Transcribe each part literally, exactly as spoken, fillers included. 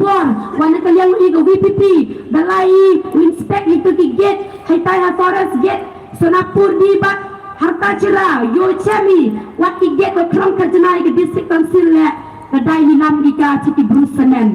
por, wan ka liang i ka V P P, da lai i, inspect i tu ki gate, hai tai ha forest gate, Sonapur di bad, Harta Chira, yo chemi, wat ki gate ko krong ka jnai ka district council le, ka dai ni lam i ka chi ki bru samen.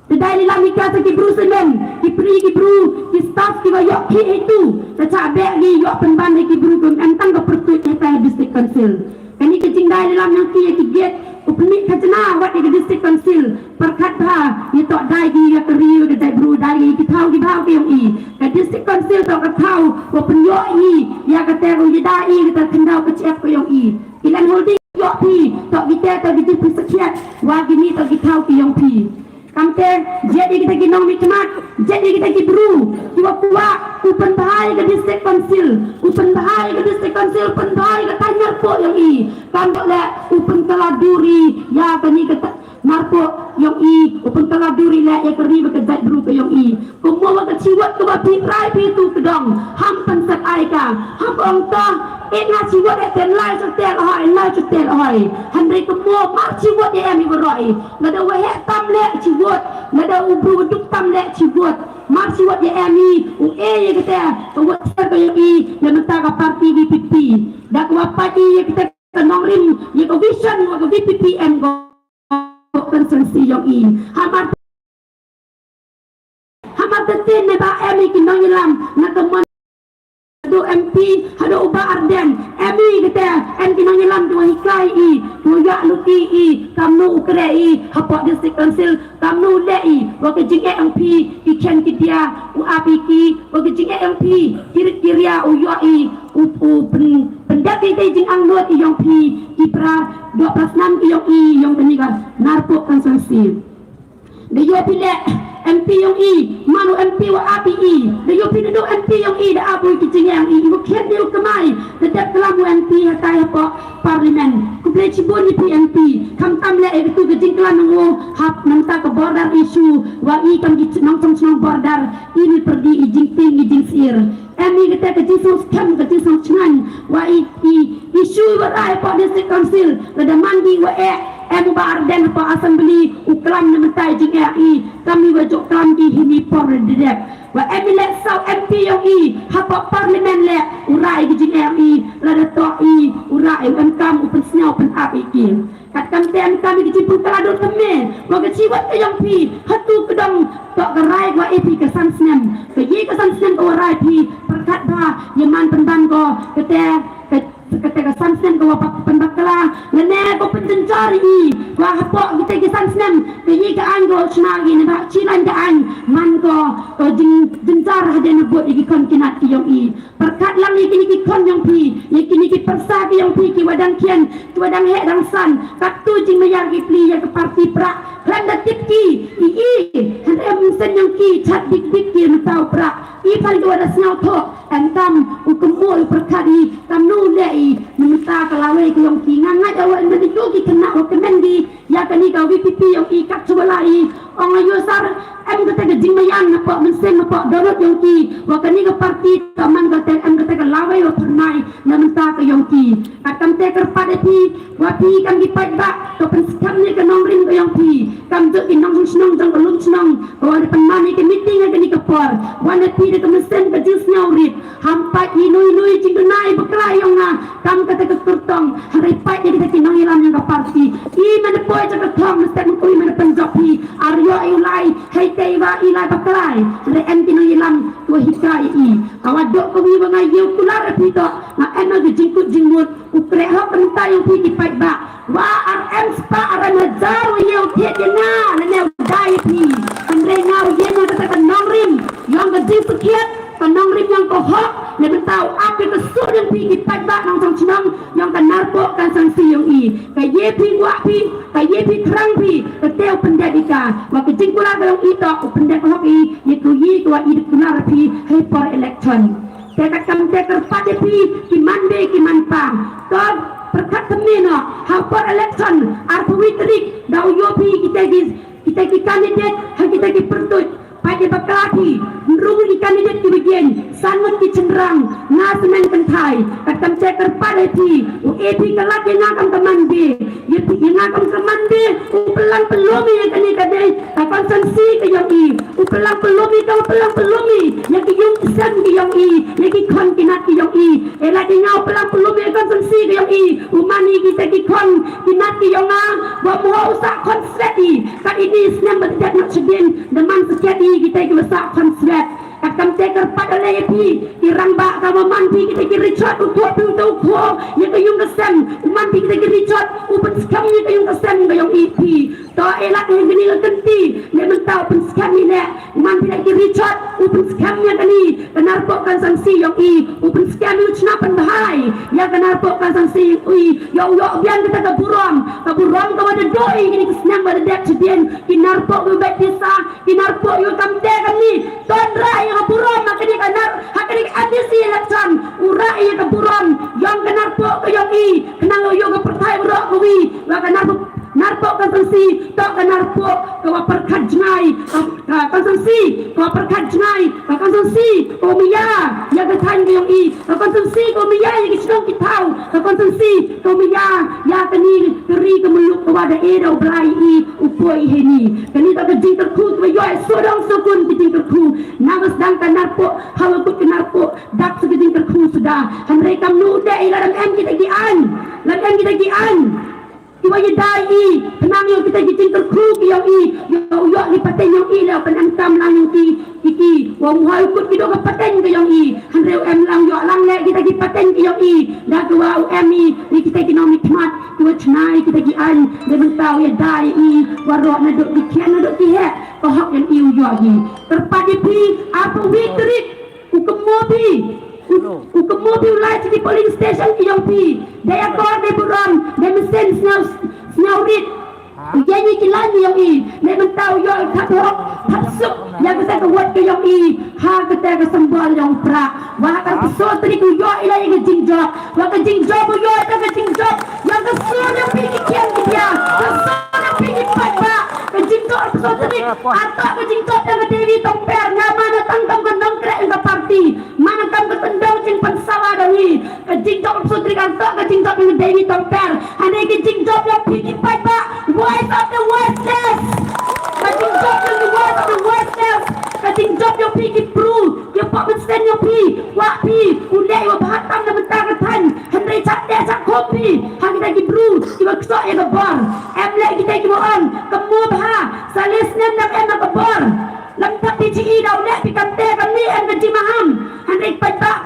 Te dai ni lam i ka sa ki bru samen, ki pri ki bru, ki staff ki wa yok ki itu, ka cha be ki yok penban ki bru kum entang ka pertuit ka district council. Kani ka jingdai ni lam yang ki ki gate, u pni ka jna wat ki district council. Perkat ha, ni tok dai ki ya keri ka dai bru dai ki ki thau ki bau ki yong i. Ka district council tok ka thau, wa pen yok i, ya ka ter u ya dai i, ka ter kendau ka chep ka yong i. Ki land holding yok pi, tok ki ter tok ki tu pi sakhiat, wa ki ni tok ki thau ki yong pi. Kamte, jedi kita ki nongmihkhmat, jedi kita ki bru, ki wa kuwa, u pynbha i ka district council, u pynbha i ka district council, u pynbha i ka tanyar po yong i, kam le, u pynkala duri, ya kani ka ta-, marpo yong i, u pynkala duri le, ya kari wa ka jait bru ka yong i. Kumno wa ka chiwat ka wa phi rai phi tu ka dong, ham pynsak ai ka, ham ong ta, e nga chiwat e ten lai sa tel hoi, lai sa tel hoi. Hynrei kumno mar chiwat ya em i wa roi. Lada wa heh tam leh chi vote, lada u bru u duk tam leh chi vote. Mar chi vote ya em i, u e ya kata, ka vote ser ka yong i, ya mynta ka party V P P. Da ka wa party ya kata ka nongrim, ya ka vision, wa ka V P P em ko, constituency yong i. Hamar Hamar te tin ne ba em i ki nongïalam na ka mon haduh M P, haduh u Bah Ardent, em i kata, em ki nongïalam ki wa hikai i, ki wa ïa luti i, kamnu u kre i, hapoh District Council, kamnu u leh i, wa ka jingeh ong phi, ki khen ki dia, u ap i ki, wa ka jingeh ong phi, ki rit ki ria u ïoh i, u, u pyn-, pyndep i te jingangnud i yong phi, ki pra, dua pra snam ki yong i, yong kani ka, Narpuh Constituency. Da ïoh phi leh M P yong i, man u M P wa ap i i. Da ïoh phi naduh M P yong i, da ap u ki jingeh i, i wa khian i u kmai. Da dep klam u M P hatai hapoh Parliament. Khublei chibun ïa phi M P. Khamtam leh ïa katu ka jingklam nong u, hap nangta ka border issue. Wa i kam ki nongchong chnong border. I ni pyrdi i jingtieng i jingsyier. Em i kata ka jingsngewskhem ka jingsngewchngaiñ wa i, i, i shu wa rai hapoh District Council, lada man ki wa eh, em u Bah Ardent hapoh Assembly, u klam na mynta i jingeh i, kam i wa juk klam ki hini por dedep. Wa em i leh saw M P yong i, hapoh Parliament leh, u rai ki jingeh i, lada toh i, u rai u em kam u pynsngew pynap i ki. Katkam te em kam i ki jingpynkylla dur thymme, wa ka chi wat ka yong phi, hatu ka dong, toh ka rai wa e phi ka san snem. Ka yi ka san snem ka wa rai phi, pyrkhat bha, ya man pynban ko, kate, ka, kate ka san snem ka wa pa-, pynbakla, lane ko pynjynjar i, wa hapoh kate ki san snem, ka yi ka aiñ ko chna i ne ba, chi lain ka aiñ, man ko, ko jyn-, jynjar hadien habud i ki khon ki nat ki yong i. Pyrkhat lang ïa kine ki khon yong phi, ïa kine ki pyrsa ki yong phi ki wa dang khian, ki wa dang heh dang san, katto jingmyar ki pli ïa ka party prah, khlem da tip ki, i i, hynrei mynsiem yong ki, chat dik dik ki mynta u prah, i phan ki wa da sngewthuh, em kam, u kynmaw u pyrkhat i, kamnu leh i, mynta ka lawei ki yong ki, nga ngait ïa wa, mynta ki khynnah wa kmen ki, ïa kane ka V P P yong i kat chwa la i. Ong ayu sar em kata ka jingmaïan na pok mynsiem na pok dorot yong ki. Wa kane ka party ka man kata em kata ka lawei wa pyrmai na mynta ka yong ki. Katkam te kyrpad ïa phi wa phi kam ki paidbah ka pynskhem ne ka nongrim ka yong phi. Kam jot ki nongshong shnong jong ka lum shnong ka wa da pynman ïa ka meeting ha kane ka por. Wa na phi da ka mynsiem ka jingsngew rit. Ham pat i nui nui jingduna i bakla yong nga. Kam kata ka kyrtong, hynrei pait ïa kita ki nongïalam ïa ka party. I man poi jaka thong, mesti mengkui man pynjop hi. Ar ïoh i u lai, hei te i wa i lai baklai. Hynrei em ki nongïalam, wa hikai i. Ka wa dok ka wi wa nga ïew kular ïa phi to, nga em ka jingkut jingmut. U kreh hok ka mynta ïa phi ki paidbah. Wa ar em spah ar em hajar wa ïew thied ïa nga, lane u dai ïa phi. Hynrei nga u ïew nga kata ka nongrim, yong ka jingsakhiat, ka nongrim yong ka hok, ne bynta u ap ïa ka sur yong phi ki paidbah nongchong chnong, yong ka Narpuh ka sangsi yong i. Ka ye phi ngwah phi, ka ye phi thrang phi, ka te u pyndep i ka. Wa ka jingkular ka yong i to, u pyndep hok i, ye ku yi ka wa i da kular phi, hei por election. Te katkam te kyrpad ïa phi, ki man be, ki man pa. To pyrkhat thymme noh, ha por election, arphew wei tarik, da u ïoh phi, kita ki, kita ki candidate, ha kita ki pyrtuit. Pait ïa bakla phi, nrung ki candidate ki begin, San ngut ki shynrang, nga smen kynthai, katkam te kyrpad ïa phi, u ïa phi ka lad ïa nga kam ka man be, ïa phi ïa nga kam ka man be, u pynlang pynlum ïa kane ka dei, ka constituency ka ïong i, u pynlang pynlum ïa ka, u pynlang pynlum ïa, ïa ki ïung ki sem ki ïong i, ïa ki khon ki nat ki ïong i, ïa lad ïa nga u pynlang pynlum ïa ka constituency ka ïong i, u man ïa kita ki khon ki nat ki ïong nga, ba mo u sah khon swet i, kat ini snem ba dep na shibin, da man sket i kita ki ba sah khon swet. Katkam te kyrpad ale ïa phi, ki rangbah ka ba man phi kita ki richot u tuh phi u tuh u khoh, ïa ka ïung ka sem, u man phi kita ki richot, u pynskhem ïa ka ïung ka sem ka ïong i phi. To e lak ïa kani ka kynti, ne mynta u pynskhem ïa ne, u man phi kita ki richot, u pynskhem ïa kani, ka narpuh ka sangsi ïong i, u pynskhem ïa u chna pynbha, ïa ka narpuh ka sangsi ïong i, ïa u ïoh biang kita ka burom, ka burom ka ba da doi kini ki snem ba da dep chibin, ki narpuh ka ba pisa, ki narpuh ïa u kam te kam ni, Don rah ïa ka burom ha kane ka nar, ha kane ka M D C election. U rah ïa ka burom, ïong ka narpuh ka ïong i, khnang ïa ka pyrthai baroh ka wi, wa ka narpuh, narpuh ka sangsi, to ka narpuh ka wa pyrkhat jngai, ka, ka, ka sangsi, ka wa pyrkhat jngai, ka, ka sangsi, ka wa maya, ïa ka thaiñ ka ïong i, ka, ka sangsi, ka wa maya, ïa ki shnong ki thaw, ka, ka sangsi, ka wa maya, ïa kani ka ri ka muluk ka wa da e da u Blai i, u poi heni. Kani ka jingkyrkhu ka wa ïoh, sodong sokun ka jingkyrkhu. Na ka sdang ka narpuh, ha wa kut ka narpuh, dak sa ka jingkyrkhu suda. Hynrei kam nu de i la lam em kita ki aiñ. Lam em kita ki aiñ. Ki wa ïadei i, khnang ïa kita ki jingkyrkhu ki ïong i, ïa u ïoh ki pateng ïong i, la u pynem kam lang ïong ki, ki ki, wa u hoi u kut ki do ka pateng ki ïong i. Hynrei u em lang ïoh lang leh kita ki pateng ki ïong i. Da ka wa u em i, ïa kita ki nongmihkhmat, ki wa chna ïa kita ki aiñ, da mynta u ïadei i, waroh naduh ki khian naduh ki heh, ka hok ïong i u ïoh i. Kyrpad ïa phi, arphew wi tarik, U kynmaw phi, u, u kynmaw phi u lai sha ki polling station ki ïong phi. Dei akor, dei burom, dei mynsiem sngew, sngew rit. U ïeng ïa ki line ïong i. Dei mynta u ïoh i khat hok, khat suk. Ïa kata ka vote ka ïong i. Ha kata ka symbol ïong prah. Wa ha ka arphew saw tarik u ïoh i la ïa ka jingjop. Wa ka jingjop u ïoh i ka jingjop. Ïa ka sur ïa phi ki kiang ki bia. Ka sur ïa phi ki paidbah. Ka jingjop arphew saw tarik. Ato ka jingjop ïa ka Devi Tongper. Nga ma nga tang kam ka nongkreh ïa ka party. Ma nga kam ka kyndong jingpynsawa da ngi. Ka jingjop arphew saw tarik ato ka jingjop ïa ka Devi Tongper. Hynrei ka jingjop ïa phi ki paidbah. Voice of the voiceless. Ka jingjop ïa ka voice of the voiceless. Ka jingjop ïa phi ki bru. Ïa pop mynsiem ïa phi, kwah phi, u leh ïa u bha tam na bynta ka thaiñ, hynrei chah teh chah khum phi, ha kita ki bru, ki ba ksoh ïa ka bor. Em leh kita ki ba ong, ka mo bha, sa le snem dang em ha ka bor. Lam thap phi chi i da u leh phi kamte kamni em ka jingmaham. Hynrei paidbah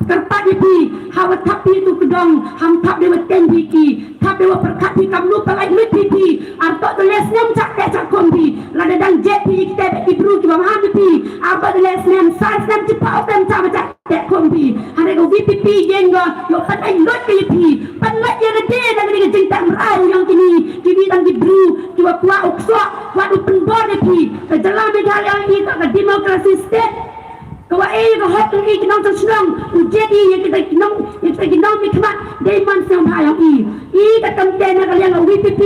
kyrpad ïa phi, ha wa thap phi tu kdong, ham thap dei wa teng phi ki. Thap dei wa pyrkhat phi kamnu pynlait lut phi phi. Arto tu le snem chah teh chah khum phi. Lada dang jied phi ïa kita ki bru ki ba maham ïa phi. Arto tu le snem san snem chiphaw snem chah ba chah teh khum phi. Hynrei ka V P P ïeng ko ïoh pynlait lut ka ïa phi. Pynlait ïa ka dei na ka dei ka jingteh mraw ïong kini. Kiwi tang ki bru ki wa kwah u ksoh wat u pynbor ïa phi. Ka jylla Meghalaya ïa ka democracy state. Ka wa ei ka hok ïong i ki nongshong shnong u jied i ïa kita ki nong ïa kita ki nongmihkhmat dei mon sngewbha ïong i. I katkam te na ka liang ka V P P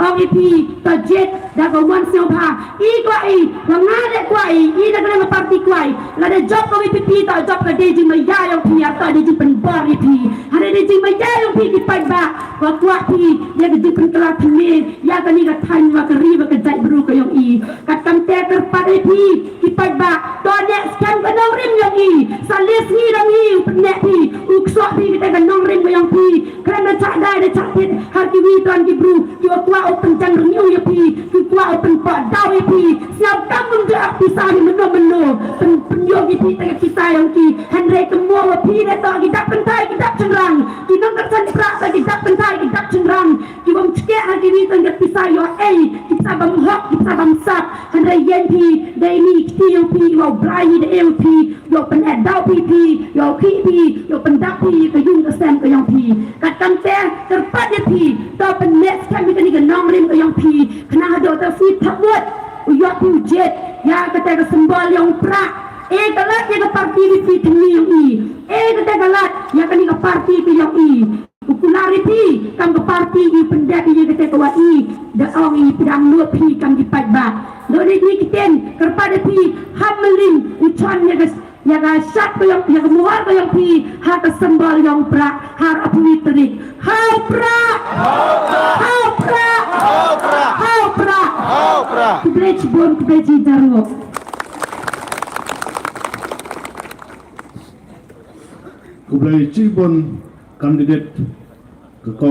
ong i phi to jied da ka mon sngewbha. I kwah i wa nga de kwah i i na ka liang ka party kwah i lada jop ka V P P to jop ka dei jingmaya ïong phi ïa to dei jingpynbor ïa phi. Hynrei dei jingmaya ïong phi ki paidbah wa kwah phi ïa ka jingpynkylla thymme ïa kani ka thaiñ wa ka ri wa ka jaitbru ka ïong i. Katkam te kyrpad ïa phi ki paidbah to neh skhem ka nongrim ïong i. Sa le sngi dang i u pynneh phi u ksoh phi kata ka nongrim ka ïong phi. Khlem da chah dai da chah thied ha kiwi ton ki bru ki wa kwah u pynjang rngiew ïa phi ki kwah u pynpoh daw ïa phi. Sngewkam bym ju ap pisa hi mynno mynno pyn pynïoh ïa phi ta ka pisa ïong ki. Hynrei kynmaw wa phi da to ki dap kynthai ki dap shynrang ki nongkyrsan prah ta ki dap kynthai ki dap shynrang. Ki bym chkeh ha kiwi tang ka pisa ïoh ei ki pisa bym hok ki pisa bym sap. Hynrei ïeng phi dei ni kti ïong phi ïoh Blai hi da ei phi ïoh pyneh daw phi phi ïoh khih phi ïoh pyndap phi ka yung ka sem ka ïong phi. Katkam te kyrpad ïa phi to pyneh skhem ïa kani ka nongrim ka ïong phi. Khnang haduh ta sngewthuh mut u ïoh phi u jied ïa kata ka symbol ïong prah. E ka lad ïa ka party ri phi kynni ïong i. E kata ka lad ïa kani ka party ka ïong i. U kular ïa phi kam ka party i pyndep ïa kata ka wa i da ong i pdang lut phi kam ki paidbah. Lo ne ni kiten kyrpad ïa phi ham mlin u chon ïa ka Ïa ka shad ka jong, ïa ka mohor ka jong phi ha ka symbol jong prah ha arphew tarik. Ha u prah! Ha u prah! Ha u prah! Khublei shibun, khublei jingïaroh. Khublei shibun candidate ka